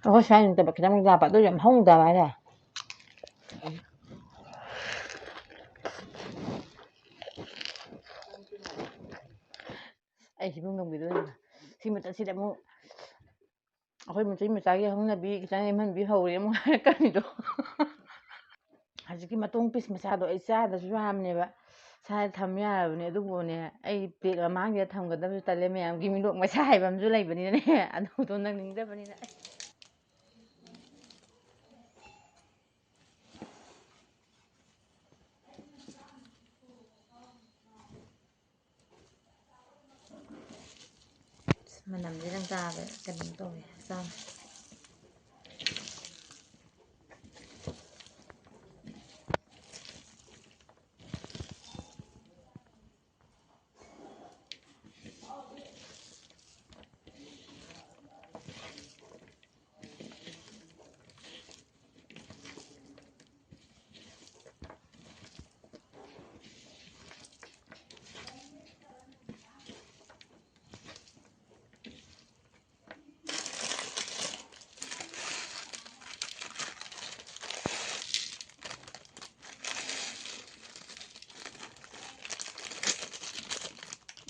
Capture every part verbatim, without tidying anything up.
ꯑꯩꯈꯣꯏ ꯁ꯭ꯋꯥꯏ ꯅꯠꯇꯕ ꯈꯤꯇꯪ ꯂꯥꯞꯄ, ꯑꯗꯨ ꯌꯥꯝ ꯍꯧꯗꯕ ꯍꯥꯏꯇꯥꯔꯦ꯫ ꯑꯩ ꯁꯤꯕꯨ ꯉꯝꯈꯤꯗꯣꯏꯅꯦ꯫ ꯁꯤ ꯃꯇꯝꯁꯤꯗ ꯑꯃꯨꯛ ꯑꯩꯈꯣꯏ ꯃꯩꯇꯩ ꯃꯆꯥꯒꯤ ꯍꯧꯅꯕꯤ ꯈꯤꯇꯪ ꯂꯦꯝꯍꯟꯕꯤ ꯍꯧꯔꯦ ꯑꯃꯨꯛ ꯍꯥꯏꯔꯛꯀꯅꯤꯗꯣ꯫ ꯍꯧꯖꯤꯛꯀꯤ ꯃꯇꯣꯡ ꯄꯤꯁ ꯃꯆꯥꯗꯣ ꯑꯩ ꯆꯥꯗ꯭ꯔꯁꯨ ꯌꯥꯔꯕꯅꯦꯕ, ꯁ꯭ꯋꯥꯏꯗ ꯊꯝ ꯌꯥꯔꯕꯅꯦ꯫ ꯑꯗꯨꯕꯨꯅꯦ, ꯑꯩ ꯄ꯭ꯂꯦꯠ ꯃꯃꯥꯡꯁꯤꯗ ꯊꯝꯒꯗꯕꯁꯨ ꯇꯜꯂꯦ, ꯃꯌꯥꯝꯒꯤ ꯃꯤꯅꯣꯛ ꯃꯩꯁꯥ ꯍꯥꯏꯕ ꯑꯃꯁꯨ ꯂꯩꯕꯅꯤꯅꯅꯦ, ꯑꯗꯨꯗꯣ ꯅꯪꯅꯤꯡꯗꯕꯅꯤꯅ꯫ ꯃꯅꯝꯁꯤꯗꯪ ꯇꯥꯕ ꯀꯩꯅꯣꯝ ꯇꯧꯋꯦ ꯍꯛꯆꯥꯡ꯫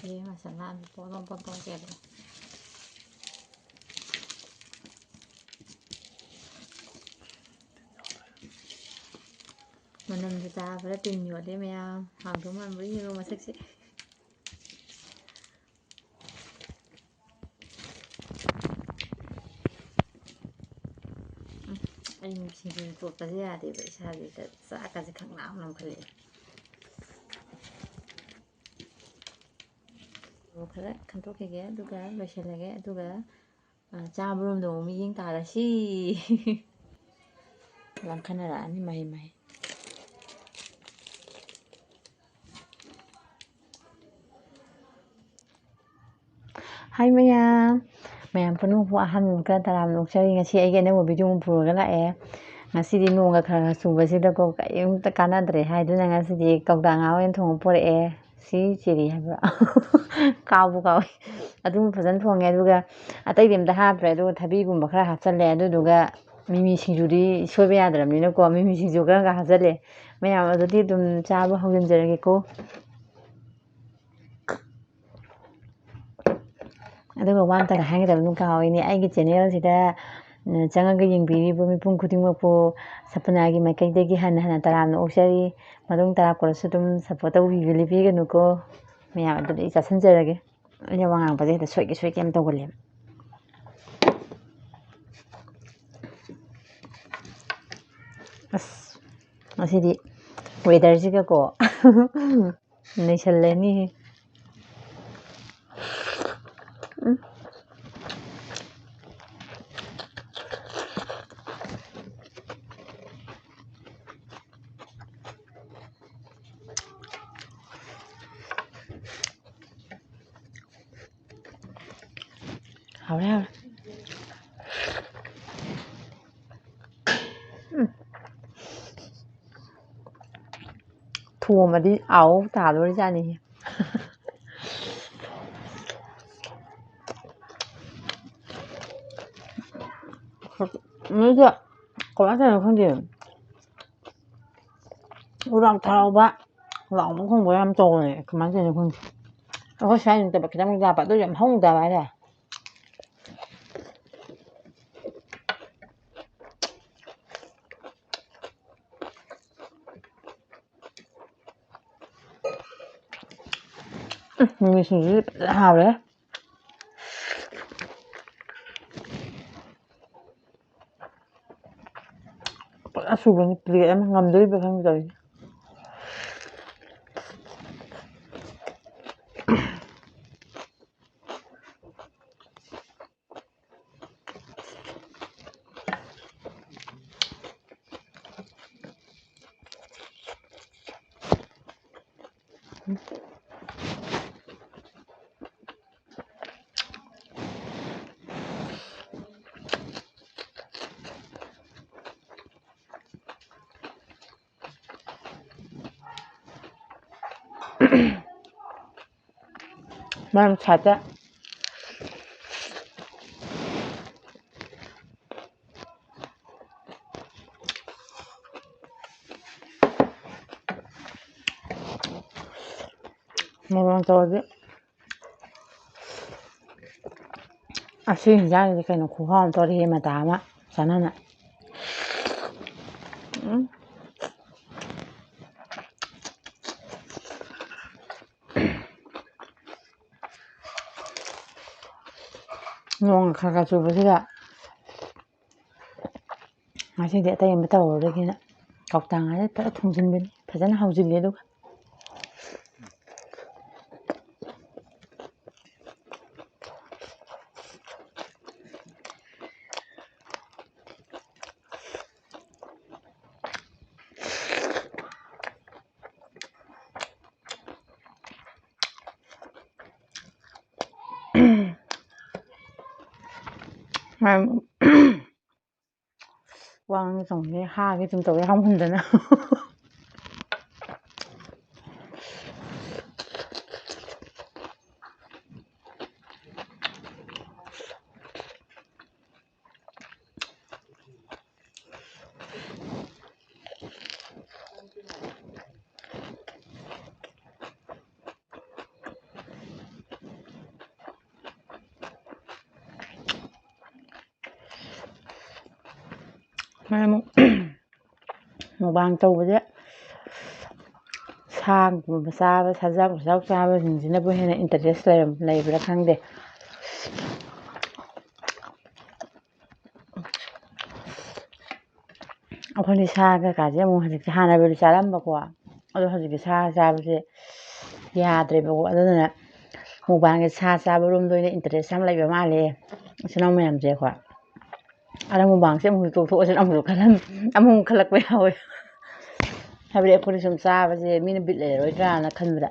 ꯏꯕꯦꯝꯃ, ꯁꯅꯥ ꯄꯣꯔꯣꯝ ꯄꯣꯔꯣꯝ ꯀꯦꯜꯂꯦ꯫ ꯃꯅꯝꯁꯦ ꯇꯥꯕꯗ ꯇꯤꯟ ꯌꯣꯠꯂꯦ ꯃꯌꯥꯝ꯫ ꯍꯥꯎꯗꯧ ꯃꯥꯟꯕ꯭ꯔꯥ ꯌꯦꯡꯉꯣ ꯃꯁꯛꯁꯦ꯫ ꯎꯝ, ꯑꯩ ꯁꯤꯡꯖꯨ ꯇꯣꯠꯄꯁꯦ ꯌꯥꯗꯦꯕ, ꯏꯁꯥꯁꯤꯗ ꯆꯥꯛꯀꯁꯦ ꯈꯪꯂꯥꯝ ꯂꯥꯝꯈꯠꯂꯛꯑꯦ꯫ ꯈꯔ ꯈꯟꯇꯣꯛꯈꯤꯒꯦ, ꯑꯗꯨꯒ ꯂꯣꯏꯁꯤꯜꯂꯒꯦ, ꯑꯗꯨꯒ, ꯑ, ꯆꯥꯕꯔꯣꯝꯗ ꯑꯃꯨꯛ ꯃꯤꯠꯌꯦꯡ ꯇꯥꯔꯁꯤ꯫ ꯂꯪꯈꯠꯅꯔꯛꯑꯅꯤ ꯃꯍꯩ ꯃꯍꯩ꯫ ꯍꯥꯏ ꯃꯌꯥꯝ, ꯃꯌꯥꯝ ꯄꯨꯝꯅꯃꯛꯄꯨ ꯑꯍꯥꯟꯕ ꯈꯔ ꯇꯔꯥꯝꯅ ꯑꯣꯛꯆꯔꯤ꯫ ꯉꯁꯤ ꯑꯩꯒꯤ ꯑꯅꯧꯕ video ꯑꯃ ꯄꯨꯔꯒ ꯂꯥꯛꯑꯦ꯫ ꯉꯁꯤꯗꯤ ꯅꯣꯡꯒ ꯈꯔ ꯈꯔ ꯆꯨꯕꯁꯤꯗꯀꯣ ꯀꯔꯤꯝꯇ ꯀꯥꯟꯅꯗ꯭ꯔꯦ ꯍꯥꯏꯗꯨꯅ ꯉꯁꯤꯗꯤ ꯀꯧꯇꯥ ꯉꯥ ꯑꯣꯏꯅ ꯊꯣꯡꯉ ꯄꯨꯔꯛꯑꯦ꯫ ꯁꯤ ꯆꯦꯔꯤ ꯍꯥꯏꯕ꯭ꯔꯥ? ꯀꯥꯎꯕꯨ ꯀꯥꯎꯋꯦ꯫ ꯑꯗꯨꯝ ꯐꯖꯅ ꯊꯣꯡꯉꯦ꯫ ꯑꯗꯨꯒ ꯑꯇꯩꯗꯤ ꯑꯝꯇ ꯍꯥꯞꯇ꯭ꯔꯦ꯫ ꯑꯗꯨꯒ ꯊꯕꯤꯒꯨꯝꯕ ꯈꯔ ꯍꯥꯞꯆꯜꯂꯦ꯫ ꯑꯗꯨꯗꯨꯒ ꯃꯤꯃꯤ ꯁꯤꯡꯖꯨꯗꯤ ꯁꯣꯏꯕ ꯌꯥꯗ꯭ꯔꯕꯅꯤꯅꯀꯣ, ꯃꯤꯃꯤ ꯁꯤꯡꯖꯨ ꯈꯔꯒ ꯍꯥꯞꯆꯜꯂꯦ꯫ ꯃꯌꯥꯝ ꯑꯗꯨꯗꯤ ꯑꯗꯨꯝ ꯆꯥꯕ ꯍꯧꯖꯤꯟꯖꯔꯒꯦꯀꯣ꯫ ꯑꯗꯨꯒ ꯋꯥ ꯑꯝꯇꯒ ꯍꯥꯏꯒꯗꯕ ꯑꯗꯨꯝ ꯀꯥꯎꯏꯅꯦ꯫ ꯑꯩꯒꯤ ꯆꯦꯅꯦꯜꯁꯤꯗ, ꯎꯝ, ꯆꯪꯉꯒ ꯌꯦꯡꯕꯤꯔꯤꯕ ꯃꯤꯄꯨꯝ ꯈꯨꯗꯤꯡꯃꯛꯄꯨ ꯁꯄꯅꯥꯒꯤ ꯃꯥꯏꯀꯩꯗꯒꯤ ꯍꯟꯅ ꯍꯟꯅ ꯇꯔꯥꯝꯅ ꯑꯣꯛꯆꯔꯤ꯫ ꯃꯇꯨꯡ ꯇꯥꯔꯛꯄꯗꯁꯨ ꯑꯗꯨꯝ ꯁꯞꯄꯣꯔꯠ ꯇꯧꯕꯤꯕ ꯂꯦꯞꯄꯤꯒꯅꯨꯀꯣ꯫ ꯃꯌꯥꯝ ꯑꯗꯨꯗꯤ ꯑꯩ ꯆꯥꯁꯤꯟꯖꯔꯒꯦ꯫ ꯑꯩꯅ ꯋꯥ ꯉꯥꯡꯕꯁꯦ ꯍꯦꯛꯇ ꯁꯣꯏꯒꯦ ꯁꯣꯏꯒꯦ ꯌꯥꯝ ꯇꯧꯒꯜꯂꯦꯕ꯫ ꯑꯁ, ꯉꯁꯤꯗꯤ ꯋꯦꯗꯔꯁꯤꯒꯀꯣ꯫ ꯅꯩꯁꯜꯂꯅꯤꯍꯦ꯫ ꯎꯝ꯫ ꯍꯥꯎꯔꯦ, ꯍꯥꯎꯔꯦ꯫ ꯎꯝ꯫ ꯊꯣꯝꯃꯗꯤ ꯑꯥꯎ ꯇꯥꯗꯣꯔꯤꯖꯥꯠꯅꯤꯍꯦ꯫ ꯃꯣꯏꯁꯦ ꯀꯃꯥꯏꯅ ꯇꯧꯔꯤꯅꯣ ꯈꯪꯗꯦ꯫ ꯎꯔꯥꯎ ꯊꯔꯥꯎꯕ, ꯂꯥꯎꯕ ꯈꯣꯡꯕ ꯌꯥꯝ ꯇꯧꯕꯅꯦ꯫ ꯀꯃꯥꯏꯅ ꯇꯧꯔꯤꯅꯣ ꯈꯪꯗꯦ꯫ ꯑꯩꯈꯣꯏ ꯁ꯭ꯋꯥꯏꯗ ꯅꯠꯇꯕ ꯈꯤꯇꯪ ꯂꯥꯞꯄ, ꯑꯗꯨ ꯌꯥꯝ ꯍꯧꯅ ꯇꯥꯕ ꯍꯥꯏꯇꯥꯔꯦ꯫ ꯎꯝ, ꯃꯤꯃꯤ ꯁꯤꯡꯖꯨꯁꯤ ꯐꯖꯅ ꯍꯥꯎꯔꯦ꯫ ꯐꯖꯅ ꯁꯨꯕꯅꯤ, ꯄ꯭ꯂꯦꯠ ꯑꯃ ꯉꯝꯗꯣꯔꯤꯕ꯭ꯔꯥ ꯈꯪꯗꯦ ꯇꯧꯔꯤꯁꯦ꯫ ꯃꯔꯝ ꯁꯥꯏꯠꯇ ꯇꯧꯔꯗꯤ ꯑꯁꯤ ꯍꯤꯟꯖꯥꯡꯁꯤꯗꯤ ꯀꯩꯅꯣ ꯈꯨꯍꯥꯎ ꯑꯃ ꯇꯧꯔꯦꯍꯦ, ꯃꯇꯥ ꯑꯃ ꯆꯥꯅꯅ꯫ ꯎꯝ꯫ ꯅꯣꯡ ꯈꯔ ꯈꯔ ꯆꯨꯕꯁꯤꯗ ꯉꯁꯤꯗꯤ ꯑꯇꯩ ꯑꯃ ꯇꯧꯔꯔꯣꯏꯒꯦꯅ ꯀꯧꯇꯥ ꯉꯥꯁꯦ ꯐꯖꯅ ꯊꯣꯡꯖꯤꯟꯕꯅꯤ꯫ ꯐꯖꯅ ꯍꯧꯖꯤꯜꯂꯦ ꯑꯗꯨꯒ꯫ ꯋꯥ ꯉꯥꯡꯒꯦ ꯇꯧꯕꯅꯦ, ꯍꯥꯒꯦ ꯑꯗꯨꯝ ꯇꯧꯋꯦ ꯍꯥꯎꯃꯟꯗꯅ꯫ ꯃꯔꯝ ꯃꯨꯛꯕꯥꯡ ꯇꯧꯕꯁꯦ ꯁꯥꯒꯨꯝꯕ ꯆꯥꯕ, ꯁꯖꯥꯎ ꯈꯨꯖꯥꯎ ꯆꯥꯕꯁꯤꯡꯁꯤꯅꯕꯨ ꯍꯦꯟꯅ interest ꯂꯩꯔꯝ-, ꯂꯩꯕ꯭ꯔꯥ ꯈꯪꯗꯦ꯫ ꯑꯩꯈꯣꯏꯗꯤ ꯁꯥ ꯀꯩꯀꯥꯁꯦ ꯑꯃꯨꯛ ꯍꯧꯖꯤꯛꯇꯤ ꯍꯥꯟꯅꯕꯨꯗꯤ ꯆꯥꯔꯝꯕꯀꯣ, ꯑꯗꯣ ꯍꯧꯖꯤꯛꯇꯤ ꯁꯥ ꯆꯥꯕꯁꯦ ꯌꯥꯗ꯭ꯔꯦꯕꯀꯣ꯫ ꯑꯗꯨꯗꯨꯅ ꯃꯨꯛꯕꯥꯡꯁꯦ ꯁꯥ ꯆꯥꯕꯔꯣꯝꯗ ꯑꯣꯏꯅ interest ꯌꯥꯝ ꯂꯩꯕ ꯃꯥꯜꯂꯦ ꯏꯆꯤꯟ ꯏꯅꯥꯎ ꯃꯌꯥꯝꯁꯦꯀꯣ꯫ ꯑꯗ ꯃꯨꯛꯕꯥꯡꯁꯦ ꯑꯃꯨꯛꯁꯨ ꯇꯣꯛꯊꯣꯛꯑꯁꯤꯅ ꯑꯃꯨꯛꯁꯨ ꯈꯜꯂꯝ-, ꯑꯃꯨꯛ ꯈꯜꯂꯛꯄ ꯌꯥꯎꯋꯦ꯫ ꯍꯥꯏꯕꯗꯤ ꯑꯩꯈꯣꯏꯗꯤ ꯁꯨꯝ ꯆꯥꯕꯁꯦ ꯃꯤꯅ ꯕꯤꯠ ꯂꯩꯔꯔꯣꯏꯗ꯭ꯔꯥꯅ ꯈꯟꯕꯗ꯫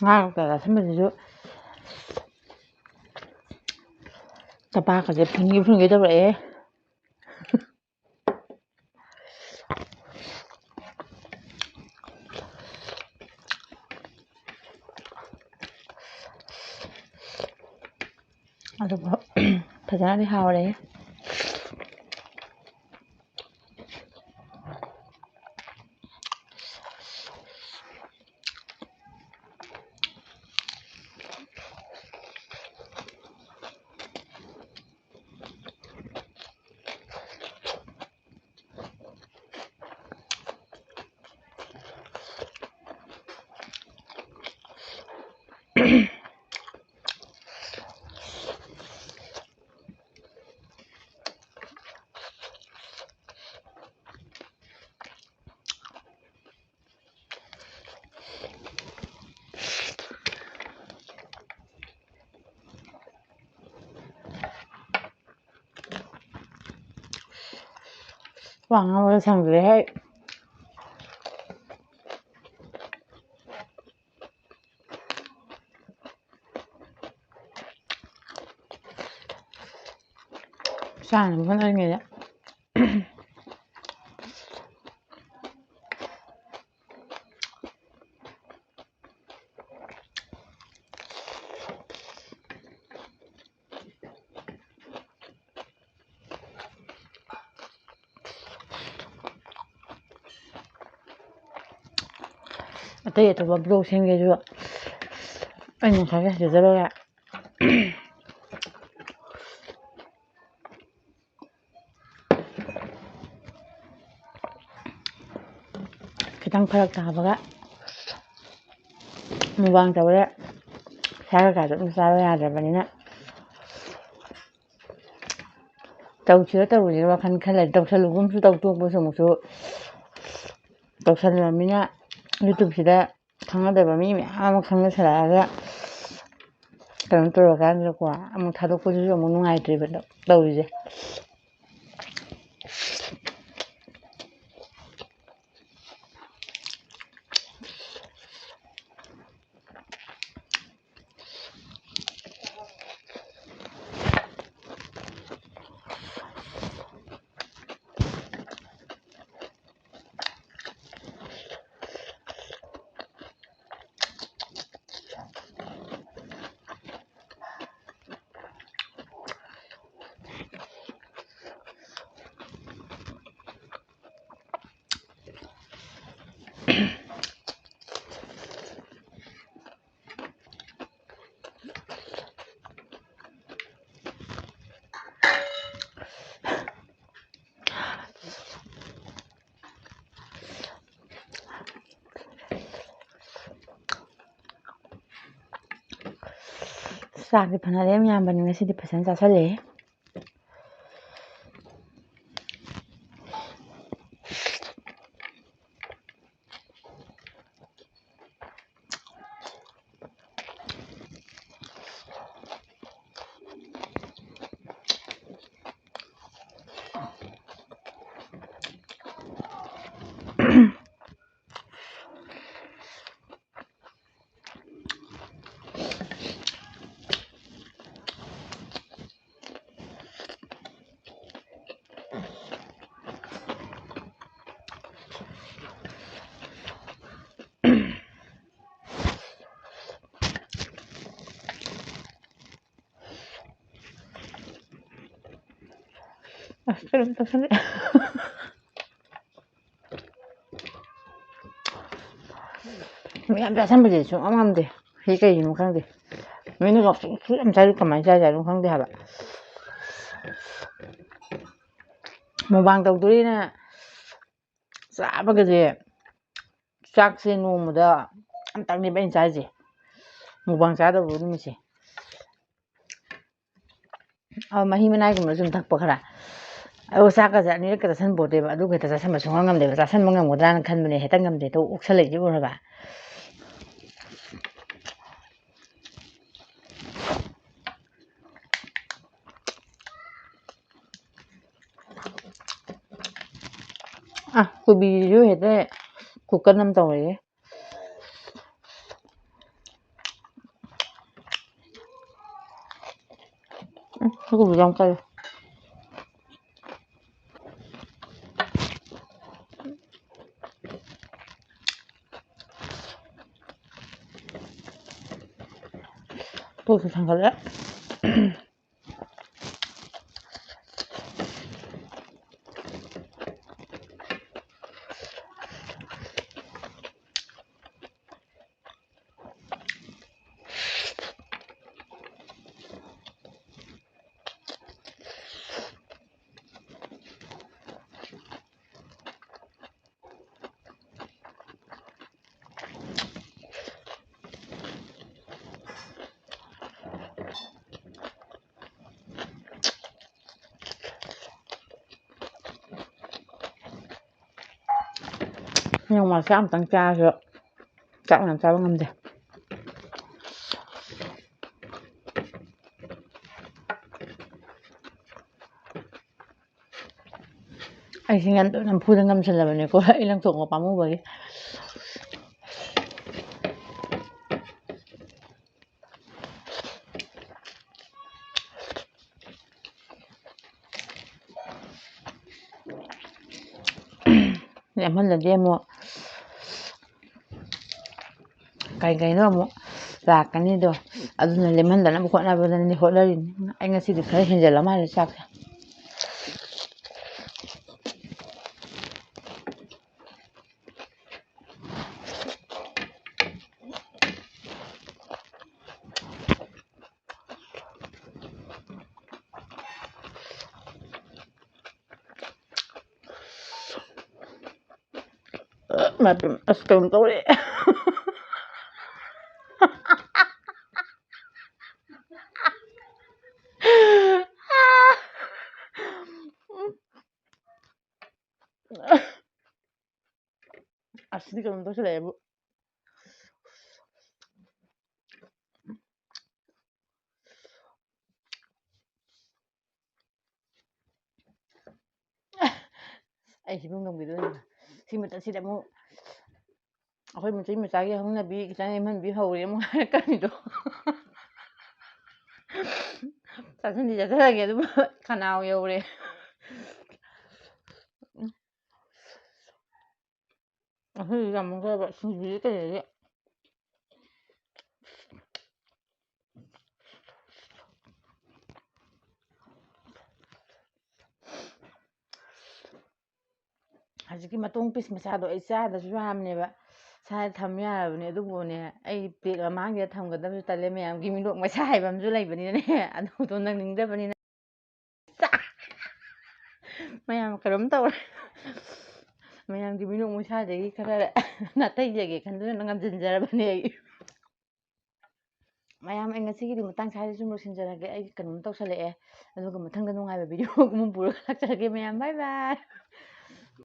ꯉꯥ ꯀꯧꯇꯥ ꯆꯥꯁꯤꯟꯕꯁꯤꯁꯨ ꯆꯄꯥꯛꯀꯁꯦ ꯐꯨꯟꯒꯦ ꯐꯨꯟꯒꯦ ꯇꯧꯔꯛꯑꯦ꯫ ꯑꯗꯨꯕꯨ ꯐꯖꯅꯗꯤ ꯍꯥꯎꯔꯦ꯫ ꯋꯥ ꯉꯥꯡꯕꯒ ꯁꯪꯗ꯭ꯔꯦ ꯍꯦ꯫ ꯆꯥꯅꯕ ꯍꯣꯠꯅꯔꯤꯉꯩꯗ꯫ ꯑꯇꯩ ꯑꯇꯣꯞꯄ ꯕ꯭ꯂꯣꯛꯁꯤꯡꯒꯤꯁꯨ ꯑꯩꯅ ꯈꯔ ꯍꯩꯖꯔꯒ ꯈꯤꯇꯪ ꯐꯔꯛ ꯇꯥꯕꯒ ꯃꯨꯛꯕꯥꯡ ꯇꯧꯔꯦ꯫ ꯁꯥ ꯀꯩꯀꯥꯁꯨ ꯑꯗꯨꯝ ꯆꯥꯕ ꯌꯥꯗ꯭ꯔꯕꯅꯤꯅ ꯇꯧꯁꯤꯔ ꯇꯧꯔꯣꯏꯁꯤꯔ ꯋꯥꯈꯜ ꯈꯜꯂꯦ꯫ ꯇꯧꯁꯜꯂꯨꯒꯨꯝꯁꯨ ꯇꯧ ꯇꯣꯛꯄꯁꯨ ꯑꯃꯨꯛꯁꯨ ꯇꯧꯁꯜꯂꯨꯔꯃꯤꯅ YouTubeꯁꯤꯗ ꯈꯪꯅꯗꯕ ꯃꯤ ꯃꯌꯥꯝ ꯑꯃ ꯈꯪꯅꯁꯜꯂꯛꯑꯒ ꯀꯩꯅꯣ ꯇꯧꯔꯀꯥꯟꯗꯀꯣ ꯑꯃꯨꯛ ꯊꯥꯗꯣꯛꯄꯗꯨꯁꯨ ꯑꯃꯨꯛ ꯅꯨꯡꯉꯥꯏꯇ꯭ꯔꯤꯕ ꯇꯧꯔꯤꯁꯦ꯫ ꯆꯥꯛꯇꯤ ꯐꯅ ꯂꯦꯝ ꯌꯥꯝꯕꯅꯤ, ꯉꯁꯤꯗꯤ ꯐꯖꯅ ꯆꯥꯁꯜꯂꯦ꯫ ꯑꯁ, ꯀꯩꯅꯣꯝ ꯇꯧꯁꯜꯂꯦ꯫ ꯃꯌꯥꯝ ꯆꯥꯁꯟꯕꯁꯦ ꯁꯨꯡꯉꯝ ꯉꯝꯗꯦ꯫ ꯁꯤ ꯀꯩꯒꯤꯅꯣ ꯈꯪꯗꯦ꯫ ꯅꯣꯏꯅ ꯁꯨꯛ ꯌꯥꯝ ꯆꯥꯏ, ꯀꯃꯥꯏꯅ ꯆꯥꯏꯖꯥꯠꯅꯣ ꯈꯪꯗꯦ ꯍꯥꯏꯕ꯫ ꯃꯨꯛꯕꯥꯡ ꯇꯧꯗꯣꯔꯤꯅ ꯆꯥꯕꯒꯁꯦ, ꯆꯥꯛꯁꯦ ꯅꯣꯡꯃꯗ ꯑꯝꯇꯪꯅꯦꯕ ꯑꯩꯅ ꯆꯥꯏꯁꯦ, ꯃꯨꯛꯕꯥꯡ ꯆꯥꯗꯕ ꯅꯨꯃꯤꯠꯁꯦ꯫ ꯑ, ꯃꯍꯤ ꯃꯅꯥꯏꯒꯨꯝꯕ ꯁꯨꯝ ꯊꯛꯄ ꯈꯔ꯫ ꯑꯗꯨꯒ ꯆꯥꯛꯀꯁꯦ ꯑꯅꯤꯔꯛꯀ ꯆꯥꯁꯟꯄꯣꯠꯇꯦꯕ, ꯑꯗꯨ ꯍꯦꯛꯇ ꯆꯥꯁꯟꯕ ꯁꯨꯡꯉꯝ ꯉꯝꯗꯦꯕ, ꯆꯥꯁꯟꯕ ꯉꯝꯒꯗ꯭ꯔꯥꯅ ꯈꯟꯕꯅꯦ, ꯍꯦꯛꯇ ꯉꯝꯗꯦ, ꯇꯧ ꯑꯣꯛꯁꯜꯂꯛꯏꯁꯦ ꯎꯔꯕ? ꯑ, ꯀꯣꯕꯤꯁꯤꯁꯨ ꯍꯦꯛꯇ ꯀꯨꯀꯔ ꯑꯃ ꯇꯧꯔꯦ꯫ ꯎꯝ, ꯁꯤꯒꯨꯝꯕꯁꯦ ꯌꯥꯝ ꯀꯜꯂꯦ꯫ ꯄꯨꯛꯁꯨ ꯊꯟꯒꯠꯂꯦ꯫ ꯅꯣꯡꯃ ꯆꯥꯛ ꯑꯃꯇꯪ ꯆꯥꯔꯁꯨ ꯆꯥꯛ ꯃꯌꯥꯝ ꯆꯥꯕ ꯉꯝꯗꯦ꯫ ꯑꯩꯁꯦ ꯉꯟ-, ꯅꯝꯐꯨꯗ ꯉꯝꯁꯜꯂꯕꯅꯦꯀꯣ, ꯑꯩ ꯂꯪꯊꯣꯛꯄ ꯄꯥꯝꯃꯨꯕꯒꯤ꯫ ꯂꯦꯝꯍꯜꯂꯗꯤ ꯑꯃꯨꯛ ꯀꯩ ꯀꯩꯅꯣ ꯑꯃꯨꯛ ꯂꯥꯛꯀꯅꯤꯗꯣ, ꯑꯗꯨꯅ ꯂꯦꯝꯍꯟꯗꯅꯕ ꯍꯣꯠꯅꯕꯗꯅꯤ ꯍꯣꯠꯅꯔꯤꯅꯤ꯫ ꯑꯩ ꯉꯁꯤꯗꯤ ꯈꯔ ꯍꯦꯟꯖꯜꯂ ꯃꯥꯜꯂꯦ ꯆꯥꯛꯁꯦ꯫ ꯃꯥ ꯄꯦꯝꯃ, ꯑꯁ, ꯀꯩꯅꯣꯝ ꯇꯧꯔꯦ꯫ ꯑꯁꯤꯗꯤ ꯀꯩꯅꯣꯝ ꯇꯧꯁꯤꯜꯂꯛꯑꯦꯕꯨ꯫ ꯑꯩ ꯁꯤꯕꯨ ꯉꯝꯈꯤꯗꯣꯏꯅꯦ꯫ ꯁꯤ ꯃꯇꯝꯁꯤꯗ ꯑꯃꯨꯛ ꯑꯩꯈꯣꯏ ꯃꯩꯇꯩ ꯃꯆꯥꯒꯤ ꯍꯧꯅꯕꯤ ꯈꯤꯇꯪ ꯂꯦꯝꯍꯟꯕꯤ ꯍꯧꯔꯦ ꯑꯃꯨꯛ ꯍꯥꯏꯔꯛꯀꯅꯤꯗꯣ꯫ ꯆꯥꯁꯤꯟꯗꯤ ꯆꯥꯁꯤꯜꯂꯒꯦ, ꯑꯗꯨꯕꯨ ꯈꯅꯥꯎ ꯌꯧꯔꯦ꯫ ꯑꯁꯤꯗꯤ ꯌꯥꯝ ꯃꯨꯟꯒ꯭ꯔꯦꯕ, ꯁꯤꯡꯖꯨꯁꯤ ꯀꯩꯗꯒꯤ꯫ ꯍꯧꯖꯤꯛꯀꯤ ꯃꯇꯣꯡ ꯄꯤꯁ ꯃꯆꯥꯗꯣ ꯑꯩ ꯆꯥꯗ꯭ꯔꯁꯨ ꯌꯥꯔꯕꯅꯦꯕ, ꯁ꯭ꯋꯥꯏꯗ ꯊꯝ ꯌꯥꯔꯕꯅꯦ꯫ ꯑꯗꯨꯕꯨꯅꯦ, ꯑꯩ ꯄ꯭ꯂꯦꯠ ꯃꯃꯥꯡꯁꯤꯗ ꯊꯝꯒꯗꯕꯁꯨ ꯇꯜꯂꯦ, ꯃꯌꯥꯝꯒꯤ ꯃꯤꯅꯣꯛ ꯃꯩꯁꯥ ꯍꯥꯏꯕ ꯑꯃꯁꯨ ꯂꯩꯕꯅꯤꯅꯅꯦ, ꯑꯗꯨꯗꯣ ꯅꯪꯅꯤꯡꯗꯕꯅꯤꯅ꯫ ꯃꯌꯥꯝ ꯀꯩꯅꯣꯝ ꯇꯧꯔꯦ꯫ ꯃꯌꯥꯝꯒꯤ ꯃꯤꯅꯣꯛ ꯃꯩꯁꯥꯗꯒꯤ ꯈꯔ ꯅꯥꯇꯩꯖꯒꯦ ꯈꯟꯗꯨꯅ ꯉꯝꯁꯤꯟꯖꯔꯕꯅꯦ ꯑꯩ꯫ ꯃꯌꯥꯝ, ꯑꯩ ꯉꯁꯤꯒꯤꯗꯤ ꯃꯇꯥꯡ ꯁ꯭ꯋꯥꯏꯗ ꯁꯨꯝ ꯂꯣꯏꯁꯤꯟꯖꯔꯒꯦ꯫ ꯑꯩ ꯀꯩꯅꯣꯝ ꯇꯧꯁꯜꯂꯛꯑꯦ꯫ ꯑꯗꯨꯒ ꯃꯊꯪꯗ ꯅꯨꯡꯉꯥꯏꯕ video ꯑꯃ ꯄꯨꯔꯒ ꯂꯥꯛꯆꯔꯒꯦ ꯃꯌꯥꯝ꯫ Bye bye꯫